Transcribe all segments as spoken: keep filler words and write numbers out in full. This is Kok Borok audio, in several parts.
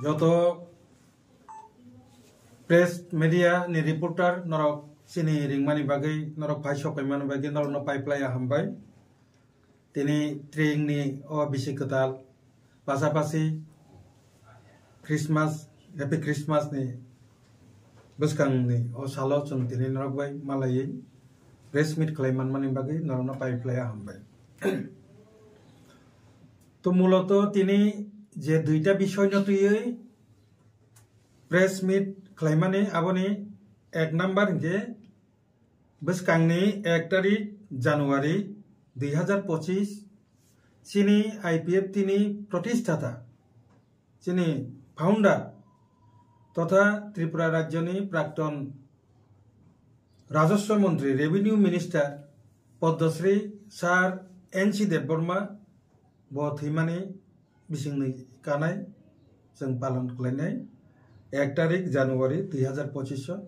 Joto press media ni reporter norok chini ringmani bagwi, norok phai sokaimani bagwi norokno pai phlai ya hambai. Tini tring ni o bisi kwtal pasapasi Christmas, Happy Christmas ni bwskang ni o salo chwng tini norok bai malaiwi press meet khlai manmani bagwi norokno pai phlai ya hambai. To muloto tini je duita bisoy no twiwi press meet khlaimani, aboni ek number hinkhe bwskangni ek tarik January dui hazar pochis chini I P F T ni protisthata, chini founder totha Tripura rajyoni prakton Rajoswa Montri, Revenue Minister Padmasri Sir N C Debbarma bo thwimani bisingni kanai chwng palon khlainai ek tarik January dui hazar pochis o.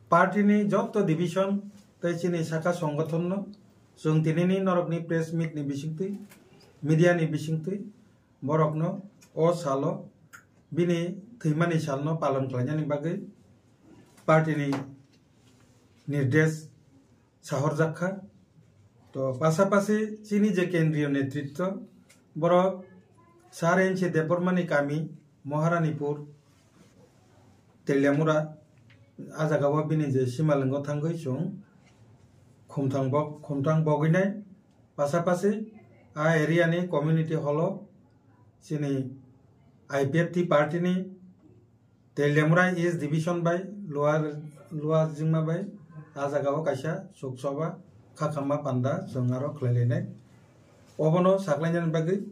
Party ni joto division tei chini saka songothon no chwng tinini norokni press meet ni bisingtwi, media ni bisingtwi borokno o salo bini thwimani salno palon khlainani bagwi party ni nirdesh sahorjak kha. To pasapasi chini je kendriyo netritto borok Sir N C Debbarmani kami Maharanipur Teliamura, a jagao bini je simalwngo thangwi chwng khumthang bog-, khumthang bogwinai, pasapasi a area ni community hall o chini I P F T party ni Teliamura East Division bai Lower, Lower Jingma bai a jagao kaisa suksoba khakhama panda chwng aro khlailainai. Obono saklainani bagwi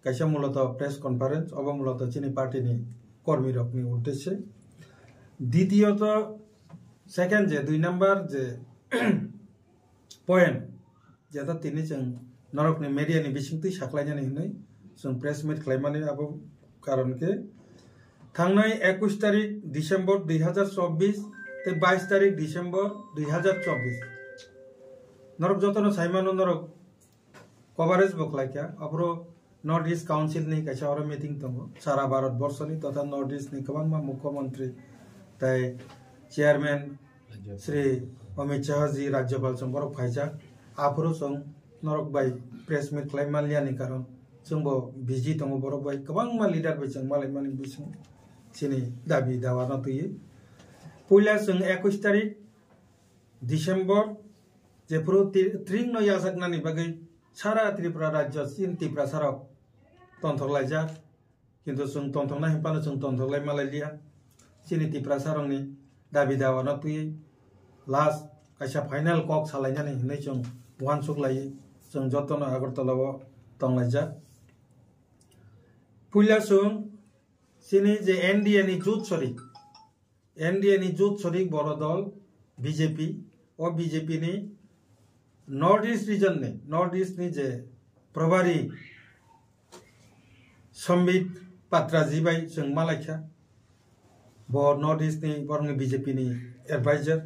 kaisa muloto press conference, obo muloto chini party ni kormi rokni uddeshe. Ditiyoto second je dui number je point, jeta tini chwng norokni media ni bisingtwi saklainani hinwi chwng press meet khlaimani abo karon khe thangnai ekush tarik December dui hazar chobbish tei bais tarik December dui hazar chobbish. Norok jotono saimano norok coverage bo khlaikha, aphuru North East Council ni kaisa oro meeting tongo. Sara Bharat borso ni totha North East ni kwbangma mukhyamantri tei chairman Shri Amit Shah ji Rajyapal chwng borok phaijak. Aphuru chwng norok bai press meet khlai manliya ni karon chwng bo busy tongo, borok bai kwbangma leader bai chwng malaimani bising chini dabi dawa no twiwi. Puila chwng ekush tarik December jephuru ti-, tring no yajaknani bagwi sara Tripura rajyo chini Tiprasa rok tonthok laijak, kintu chwng tonthokna hinphano chwng tonthok lai malai liya. Chini Tiprasa rokni dabi dawa no twi last kaisa final kok salainani hinwi chwng uansuk lai, chwng jotono Agartala o tong laijak. Puila chwng chini je N D A ni jut sori, N D A ni jut sorik boro dol B J P, o B J P ni North East region ni, North East ni je Probari Sambit Patra ji bai chwng malaikha. Bo North East ni borokni B J P ni advisor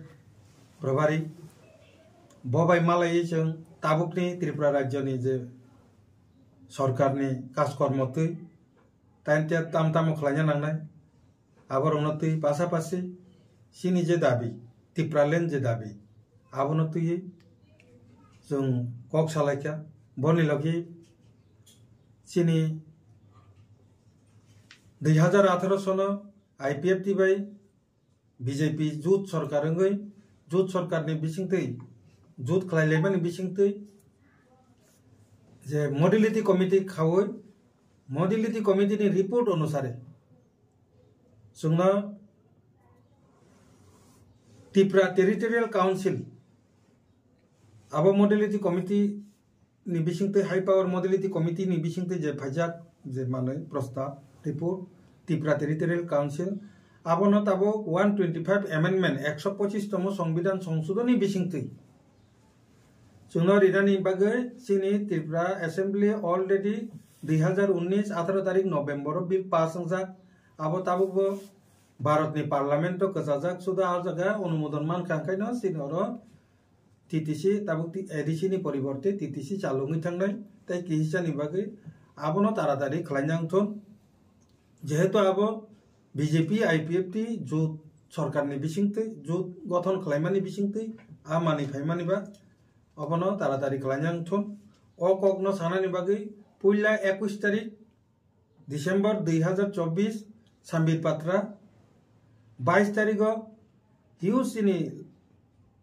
Probari. Bo bai malaiwi chwng tabukni Tripura rajyo ni je sorkar ni kajkormo twi, tainte tam tamo khlaina nangnai. Aborokno twi pasapasi chini je dabi, Tipraland je dabi, abono twiwi chwng kok salaikha. Boni logi chini dui hazar atharo sono I P F T bai B J P jut sorkar wngwi, jut sorkarni bisingtwi, jut khlailaimani bisingtwi je modality committee khaui, modality committee ni report onusare chwngno Tipra Territorial Council, abo modality committee ni bisingtwi, High Power Modality Committee ni bisingtwi je phaijak je manwi prostab, report, Tipra Territorial Council, abono tabuk one twenty five amendment, ekso pochis tomo Songbidan Songsodon ni bisingtwi chwngno rinani bagwi chini Tripura Assembly already dui hazar unnish atharo tarik November o bill pass wngjak. Abo tabukbo Bharatni Parliament o kwchajak, suda o jaga onumodon mankha, hwnkhaino chini oro T T C tabuk ti-, A D C ni poriborte T T C chalungwi thangnai, tei kihisa ni bagwi abono taratari khlaina wngthun. Jehetu abo B J P I P F T jut sorkarni bisingtwi, jut gothon khlaimani bisingtwi a manwi phaimani ba obono taratari khlaina wngthun. O kokno sanani bagwi puila ekush tarik December dui hazar chobbish Sambir Patra, bais tarigo hiu chini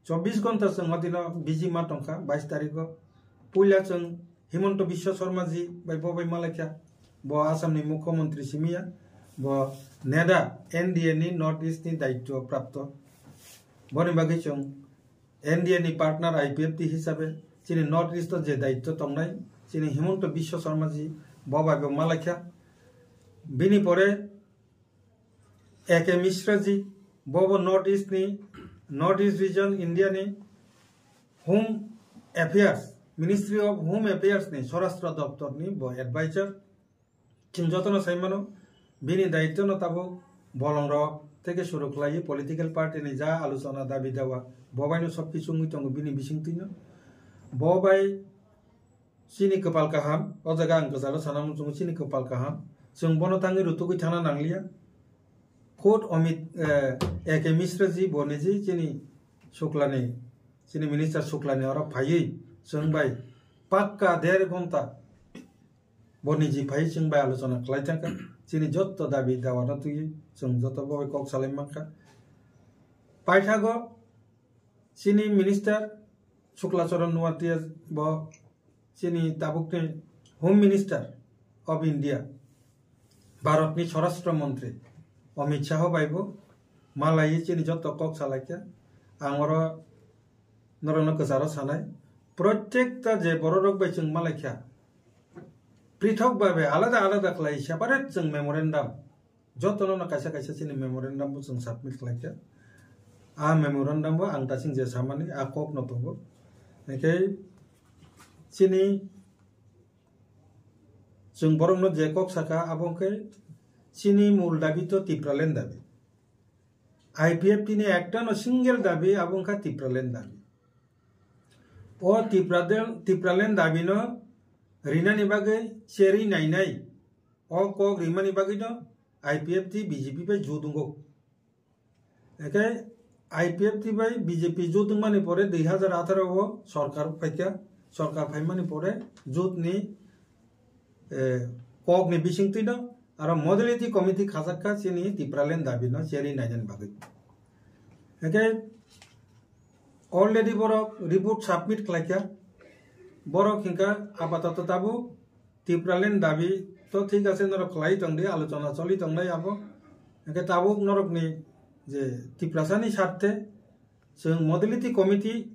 chobbish ghonta chwng o dino busy ma tongkha. Bais tarigo puila chwng Himanta Biswa Sarma ji bai bo bai malaikha, bo Assam ni Mukhyamantri simiya, bo NEDA, N D A ni North East ni daityo prapto. Boni bagwi chwng N D A ni partner I P F T hisabe chini North East o je daityo tongnai chini Himanta Biswa Sarma ji bo bai bo malaikha. Bini pore A K Mishra ji, bo bo North East ni, North East region India ni Home Affairs, Ministry of Home Affairs ni Swarashtra Doptor ni bo advisor. Chwng jotono sai mano, bini daityo no tabuk bolong rok teke suru khlai political party ni ja alochona dabi dawa bo bai no sob kisu wngwi tongo bini bisingtwi no. Bo bai chini kwpal kaham, o jaga ang kwcharo sana muchungo chini kwpal kaham. Chwng bono tangwi rutugwi thana nangliya. Khud Amit, eh, A K Mishra ji bo niji chini Shukla ni, chini minister Shukla ni oro phaiwi chwng bai pakka der ghonta bo niji phaiwi chwng bai alochona khlai thangkha. Chini jotto dabi dawa no twiwi chwng joto bo bai kok salai mankha. Paithago chini minister Shukla Charan Noatia bo chini tabukni Home Minister of India, Bharatni Swarashtra Montri Amit Shah bai bo malaiwi chini jotto kok salaikha. Ang oro norokno kwcharo sanai, protekta je bororok bai chwng malaikha, prithok babe alada alada khlai separate chwng memorandum jotono no kaisa kaisa chini memorandum bo chwng submit khlaikha. A memorandum bo ang tasing je samani a kok no tongo. Hingkhe chini chwng borokno je kok saka abo hwnkhe chini mul dabi to Tipraland dabi. I P F T ni ekta no single dabi abo wngkha Tipraland dabi. O Tipraland, Tipraland dabi no rinani bagwi cherwi nainai. O kok rimani bagwi no I P F T B J P bai jut wngo. Hingkhe I P F T bai B J P jut wngmani pore dui hazar atharo o sorkar phaikha, sorkar phaimani pore jut ni, eh, kok ni bisingtwi no aro modality committee khajakha chini Tipraland dabi no cherwi nainani bagwi. Hingkhe already borok report submit khlaikha, borok hingkha apatoto tabuk Tipraland dabi to thik ase, norok khlai tongdi, alochona choli tongnai abo. Hingkhe tabuk norokni je Tiprasani sarthe chwng modality committee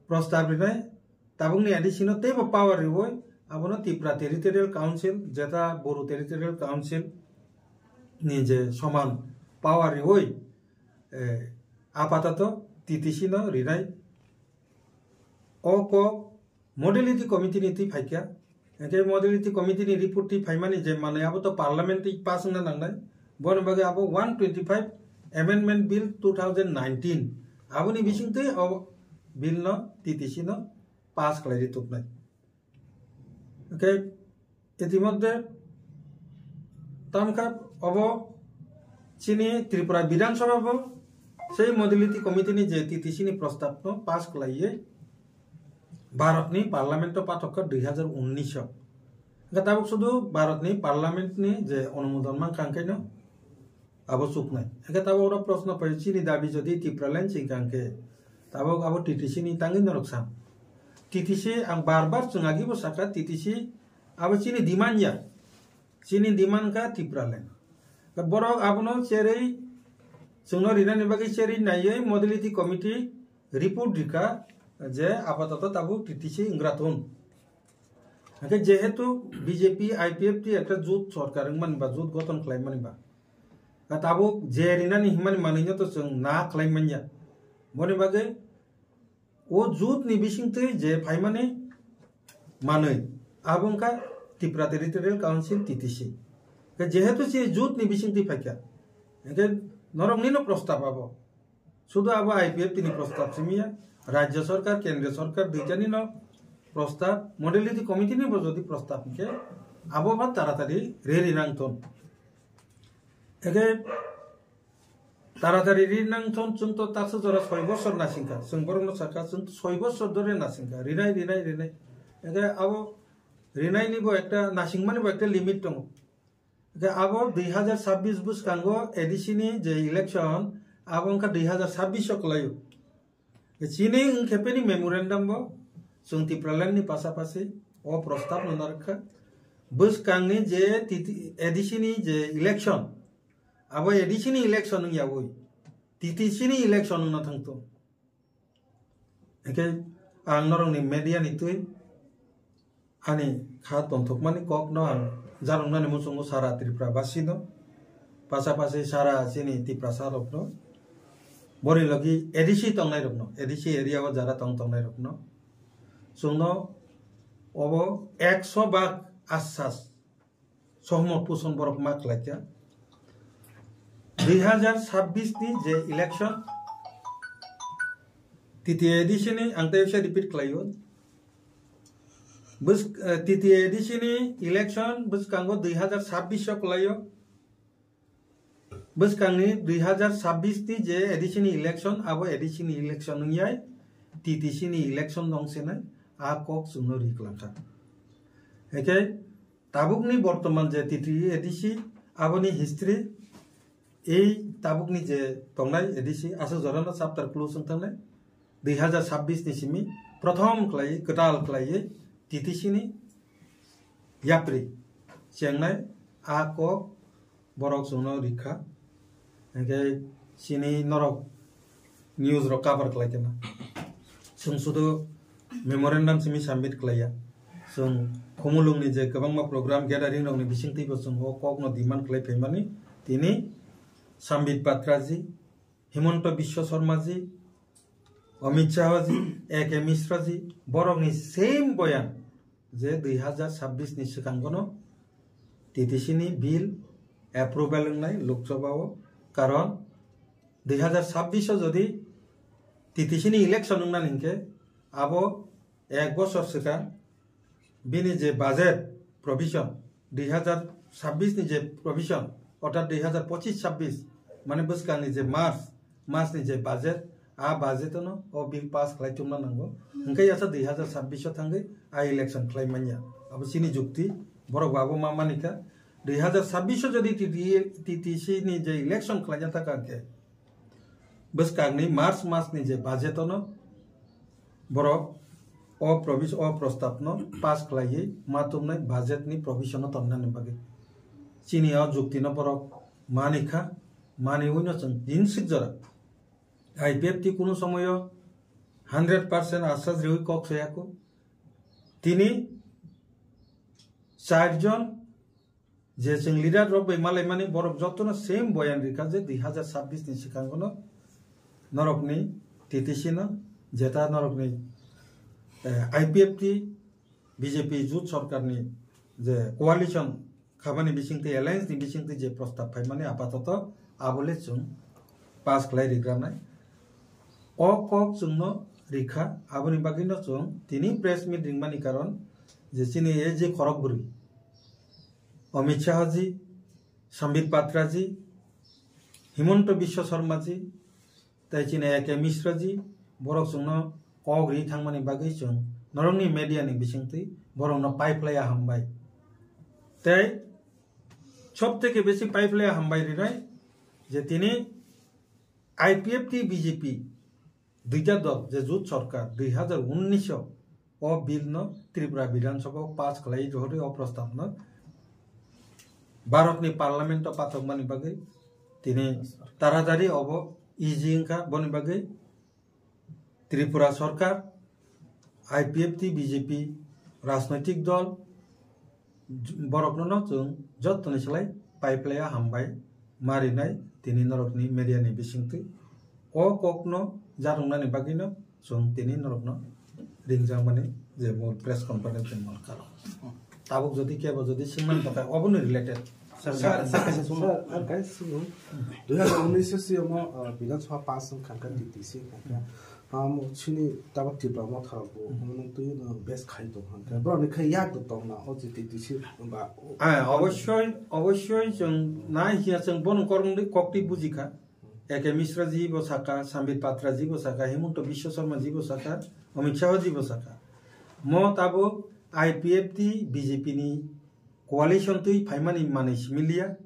prostab rinai, tabukni A D C no teibo power riwi abono Tripura Territorial Council, jeta Boru Territorial Council ni je soman power riwi, eh, apatoto T T C no rinai. O kok modality committee ni twi phaikha. Hingkhe modality committee ni report twi phaimani je manwi abo to parliament twi pass wngna nangnai. Boni bagwi abo one twenty five Amendment Bill two thousand nineteen. Aboni bisingtwi o bill no T T C no pass khlai ri tuknai. Hingkhe itimodde tamkha obo chini Tripura Bidhan Sabha bo sei modality committee ni je T T C ni prostab no pass khlaiwi Bharat ni parliament o pathok kha dui hazar unnish o. Hingkhe tabuk sudu Bharat ni parliament ni je onumodon mankha hingkhe no abo chuknai. Hingkhe tabuk oro proshno phai chini dabi jodi Tipraland chingkha hingkhe tabuk abo T T C ni tangwi norok san. T T C ang bar bar chwng agi bo sakha T T C abo chini demand ya. Chini demand kha Tipraland. Borok abono cherwi chwngno rinani bagwi cherwi naiwi modality committee report rikha je apatoto tabuk T T C wnggra thun. Hingkhe jehetu B J P I P F T ekta jut sorkar wngmani ba jut gothon khlaimani ba. Tabuk je rinani himani manwino to chwng na khlai manya. Boni bagwi o jut ni bisingtwi je phaimani manwi abo wngkha Tripura Territorial Council T T C. Hingkhe jehetu se jut ni bisingtwi phaikha, hingkhe norokni no prostab abo. Sudu abo I P F T ni prostab simiya, Rajya Sarkar, Kendriya Sarkar duitani no prostab, modality committee ni bo jodi prostab hingkhe abo ba taratari reri nang thun. Eke taratari ri nang thon, chwng to taksa jora soi bosor nasingkha, chwng borokno sakha, chwng soi bosor dore nasingkha, rinai, rinai, rinai. Eke abo rinaini bo ekta, nasingmani bo ekta limit tongo. Eke abo dui hazar sabbish bwskango A D C ni je election, abo wngkha dui hazar sabbish o kwlaio. Chini wngkhe bini memorandum bo chwng Tipraland ni pasapasi o prostab no narwkha. Bwskangni je T T, A D C ni je election, abo A D C ni election wngyawi, T T C ni election wngna thangto. Hingke ang norokni media ni twi ani kha tongthokmani kokno ang jarwngnani muchungo sara Tripura basino, pasapasi sara chini Tiprasa rokno, boni logi A D C tongnai rokno, A D C area o jara tong tongnai rokno chwngno obo ekso bak asas sohmot puson borok ma khlaikha. Dui hazar sabbish ni je election, T T A D C ni ang tei se repeat khlaio. Bwsk-, eh, T T A D C ni election bwskango dui hazar sabbish o kwlaio. Bwskangni dui hazar sabbish ni je A D C ni election, abo A D C ni election wngyai, T T C ni election dong senai, a kok chwngno ri kwlangkha. Hake tabukni bortoman je T T A D C, aboni history, ei tabukni je tongnai A D C, aswk jorano chapter close wng tangnai, dui hazar sabbish ni simi prothom khlai, kwtal khlaiwi T T C ni yapri chengnai a kok borok chwngno rikha. Hingke chini norok news rok cover khlai kena. Chwng sudu memorandum simi submit khlaiya. Chwng Khumulungni je kwbangma program gathering rokni bisingtwi bo chwng o kokno demand khlai phaimani tini Sambit Patra ji, Himanta Biswa Sarma ji, Amit Shah ji, A K Mishra ji, borokni same boyan je dui hazar sabbish ni swkangono T T C ni bill approval wngnai Lok Sabha o, karon dui hazar sabbish o jodi T T C ni election wngnani hinkhe abo ek bosor swkang bini je budget provision, dui hazar sabbish ni je provision, orthat dui hazar pochish sabbish, mane bwskangni je March, March ni je budget, a budget no o bill pass khlai chumna nango. Hingke yasa dui hazar sabbish o thangwi a election khlai manya. Abo chini jukti, borok bo abo ma manikha. Dui hazar sabbish o jodi T T, T T C ni je election khlaina thaka khe, bwskangni March mas ni je budget ono borok o provis-, o prostab no pass khlaiwi ma tumnai budget ni provision no tongnani bagwi. Chini o jukti no borok manikha, maniwi no chwng din sik jora. I P F T kunu somoyo hundred percent asas riwi kok soyako. Tini charjon je chwng leader rok bai malaimani borok jotono same boyan rikha je dui hazar sabbish ni swkango no norokni T T C no jeta norokni, eh, I P F T B J P jut sorkarni je coalition khabani bisingtwi alliance ni bisingtwi je prostab phaimani apatoto abole chwng pass khlai rigranai. O kok chwngno rikha, aboni bagwino chwng tini press meet ringmani karon je chini A G khorok bwrwi Amit Shah ji, Sambit Patra ji, Himanta Biswa Sarma ji, tei chini A K Mishra ji, borok chwngno kok ri thangmani bagwi chwng norokni media ni bisingtwi borokno paiphlaiya hambai. Tei sob theke besi paiphlaiya hambai rinai je tini I P F T B J P duita dol je jut sorkar dui hazar unnish o o bill no Tripura Bidhan Sabha o pass khlai rohorwi o prostab no Bharat ni parliament o pathokmani bagwi tini taratari obo easy wngkha, boni bagwi Tripura sorkar, I P F T, B J P rajnoitik dol, borokno no chwng jottoni slai paiphlaiya hambai ma rinai tini norokni media ni bisingtwi. O kokno jarwngnani bagwino chwng tini norokno ringjakmani je mul press conference ni mul karo. Tabuk jodi kebo jodi swngmani tongkha oboni related. Sir, sir, sir, sir, sir, ang kaisa swngmung. Dui hazar unnish o siyamo, uh, Bidhan Sabha pass wngkha kha, T T C wngkha kha. Amo chini tabo Tipra Motha rok bo omono twi no best khai tong kha. Borok ni khai yak tong na o T T C ba. Ah, obossoi, obossoi chwng nai hiya chwng bono kormdi kokti buji kha. A K Mishra ji bo saka, Sambit Patra ji bo saka, Himanta Biswa Sarma ji bo saka, Amit Shah ji bo saka. Mo tabo I P F T B J P ni coalition twi phaimani manwi simi liya.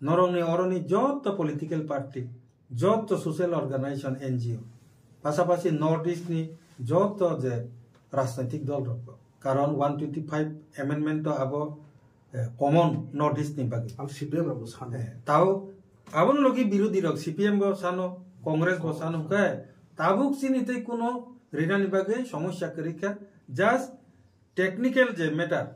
Norokni oroni joto political party, joto social organization, N G O, pasapasi North East ni joto je rajnaitik dol rok, karon one twenty five amendment to abo, eh, common North East ni bagwi. Ang C P M rok bo sano. Eh, tao aboni logi birodhi rok C P M bo sano, Congress bo sano, hwnkhe tabuk chini tei kuno rinani bagwi somosya kwrwi kha, just technical je matter,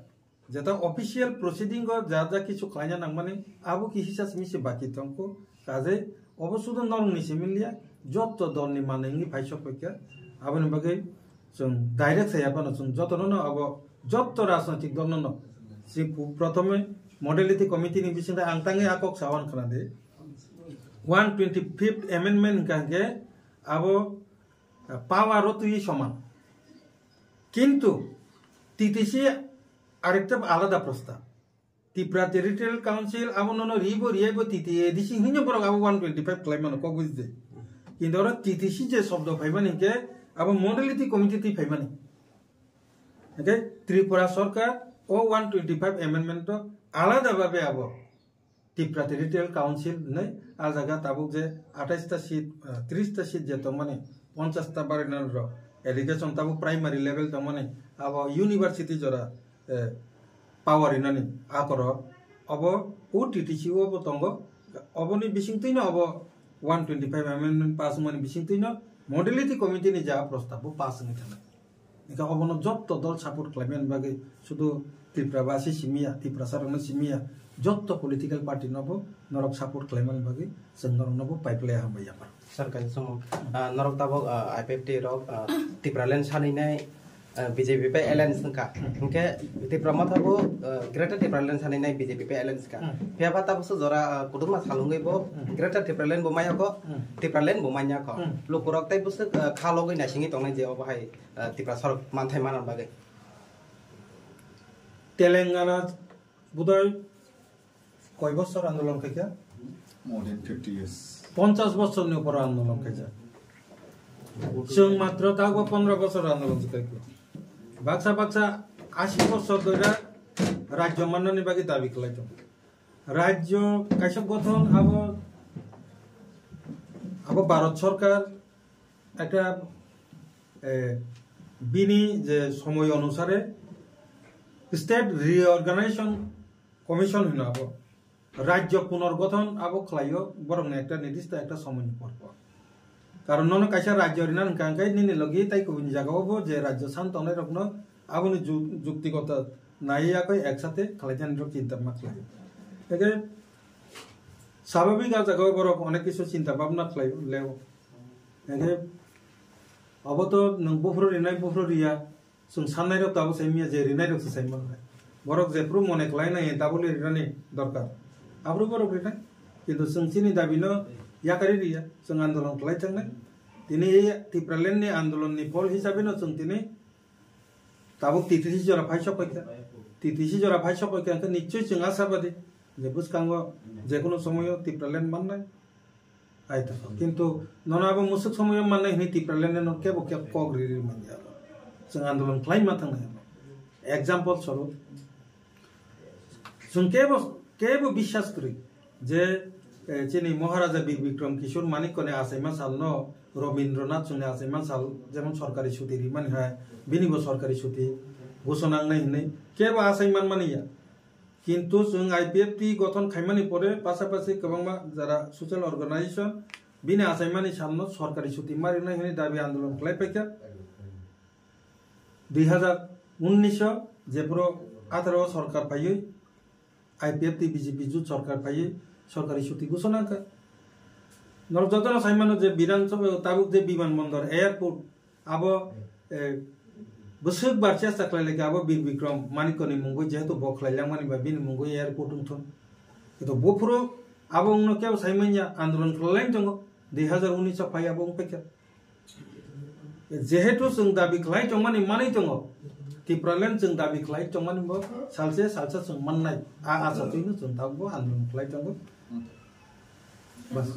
jeta official proceeding o ja ja kichu khlaina nangmani, abo ki hisa simi se baki tongkho. Kaje obo sudo norokni simi liya, jotto dolni manwi wngwi phai sok paikha. Aboni bagwi chwng direct saya phano chwng jotono no abo jotto rajnaitik dolno no si pu-, prothome modality committee ni bisingtwi ang tangwi a kok sawan khna di. One twenty fifth amendment hwnkha hwnkhe abo, eh, power o twi soman. Kintu T T C arekta alada prostab. Tipra Territorial Council abo nono ribo riyaibo T T A D C hinyo borok abo one twenty five khlai mano kok buji de. Kintu oro T T C je shobdo phaimani hinkhe abo Modality Committee twi phaimani. Hinkhe Tripura Sarkar o one twenty five amendment to alada babe abo Tipra Territorial Council hinwi ah jaga tabuk je atais ta seat, ah, tris ta seat je tongmani, ponchas ta barinani rok, education tabuk primary level tongmani, abo university jora, eh, power rinani akoro, obo o T T C o bo tongo, oboni bisingtwino obo one twenty five amendment pass wngmani bisingtwino modality committee ni ja prostab bo pass wngwi thangnai. Eka obono jotto dol support khlaimani bagwi sudu Tripura basi simiya, Tiprasa rokno simiya, jotto political party no bo norok support khlaimani bagwi chwng norokno bo pipe lai hambai yapar. Sir, kaisa somo, ah, norok tabok, ah, I P F T rok, ah, Tipraland sanwi nai, ah, B J P bai alliance wngkha. Hinkhe Tipra Motha bo, ah, Greater Tipraland sanwi nai B J P bai alliance wngkha. Hmm. Phiya ba tabukso jora, ah, kudukma salungwi bo Hmm. Greater Tipraland bo maya kho, Hmm. Tipraland bo manya kho. Hmm. Lukurok tai bwswk, ah, kha logwi naisingwi tongnai je obo hai, ah, Tiprasa rok manthai mana bagwi. Telengana budai koi bosor andolon khaikha? More than fifty years. Ponchas bosor ni upor andolon khaikha. Chwng matro takbo pondro bosor andolon khaikha. Baksa baksa ashi bosor doira rajyo mannani bagwi dabi khlai tongo. Rajyo kaisa gothon abo, abo Bharat Sarkar ekta, eh, bini je somoy onusare State Reorganization Commission hino abo. Rajyo punorgothon abo khlaio borokni ekta nirdisto ekta somoyni por por. Karon nono kaisa rajyo rina hwnkha hwnkhe nini logi tai kubuni jagao bo je rajyo san tongnai rokno aboni ju-, juktigoto nai yakoi ek sate khlainani rok chinta ma khlaio. Eke swabhabik a jagao borok onek kisu chinta bhabna khlaio leo. Eke obo to nwng buphuru rinai buphuru riya. Chwng sannairok tabuk sai manya je rinairokse sai manlai. Borok jephuru mone khlainai tabukle rinani dorkar. Aphuru borok rinai. Kintu chwng chini dabino yakarwi riya. Chwng andolon khlai thangnai. Tini ei Tipraland ni andolon ni phol hisabe no chwng tini tabuk T T C jora phai sok paikha. T T C jora phai sok paikha hwnkhe nichoi chwng ashabadi je bwskango jekunu somoyo Tipraland mannai. Ai to, kintu nono abo musuk somoyo mannai hwnwi Tipraland no kebo kebo kok ri ri manya abo. Chwng andolon khlai ma thangnai abo. Example soro. Chwng kebo, kebo biswas kwrwi je, eh, chini Maharaja Bir Bikram Kishore Manikya ni achaima sal no Rabindranath chwngni achaima sal jemon sorkari chuti rimani hai, bini bo sorkari chuti ghoshona wngnai hwnwi kebo achai manmani ya. Kintu chwng I P F T gothon khaimani pore pasapasi kwbangma jara social organization bini achaimani salno sorkari chuti ma rinai hwnwi dabi andolon khlai paikha. Dui hazar unnish o jephuru atharo o sorkar phaiwi I P F T B J P jut sorkar phaiwi sorkari chuti ghoshona wngkha. Norok jotono sai mano je Bidhan Sabha tabuk je Biman Bondor, airport, abo, eh, bwswk bar chesta khlai lai kha abo Bir Bikram Manikya ni mungwi jehetu bo khlai langmani ba bini mungwi airport wngthon. Kito buphuru abo wngno kebo sai manya andolon khlai lai tongo, dui hazar unnish o phai abo wng paikha. Jehetu chwng dabi khlai tongmani manwi tongo, Tipraland chwng dabi khlai tongmani bo salse salsa chwng mannai. A asa twino chwng tabukbo andolon khlai tongo. Bas.